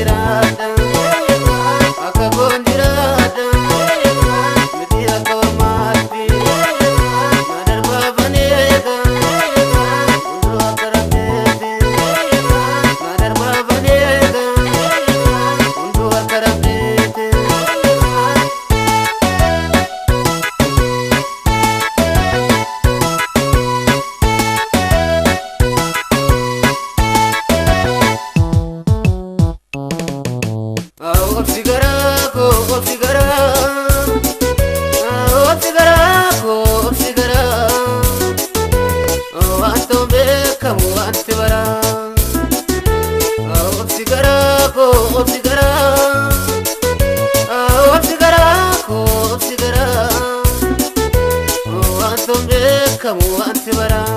jiraadha, akka koon jiraadha, miti akka ormaatti. Na darbaafaneeka hunduu akka rabbeetti. Na darbaafaneeka hunduu akka rabbeetti. Obsi garaa koo, obsi garaa, obsi garaa koo, obsi garaa, waan ta'uun beekamu wanti baraa. Obsi garaa koo, obsi garaa, obsi garaa koo, obsi garaa, waan ta'uun beekamu wanti baraa.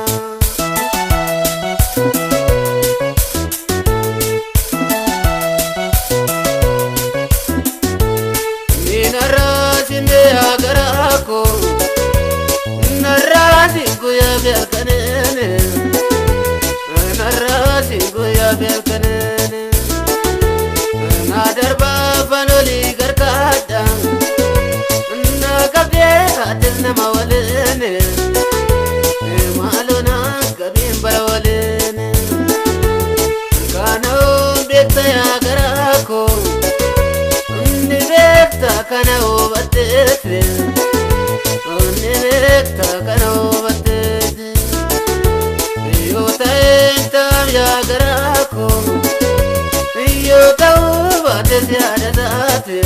Narraasine garaa koo, narraasi guyyaa beekaneene, narraasi guyyaa beekaneene. Na darbaa fanolii gargaadha, na qabdee atis nama waliine, maaloo na qabiin bara waliine. Kana beekta yaa garaa koo, ni beekta kana hubatteeti, ni beekta kana hubatteeti. Yoo ta'een taam yaa garaa koo, yoo ta'uu baates yaada taate.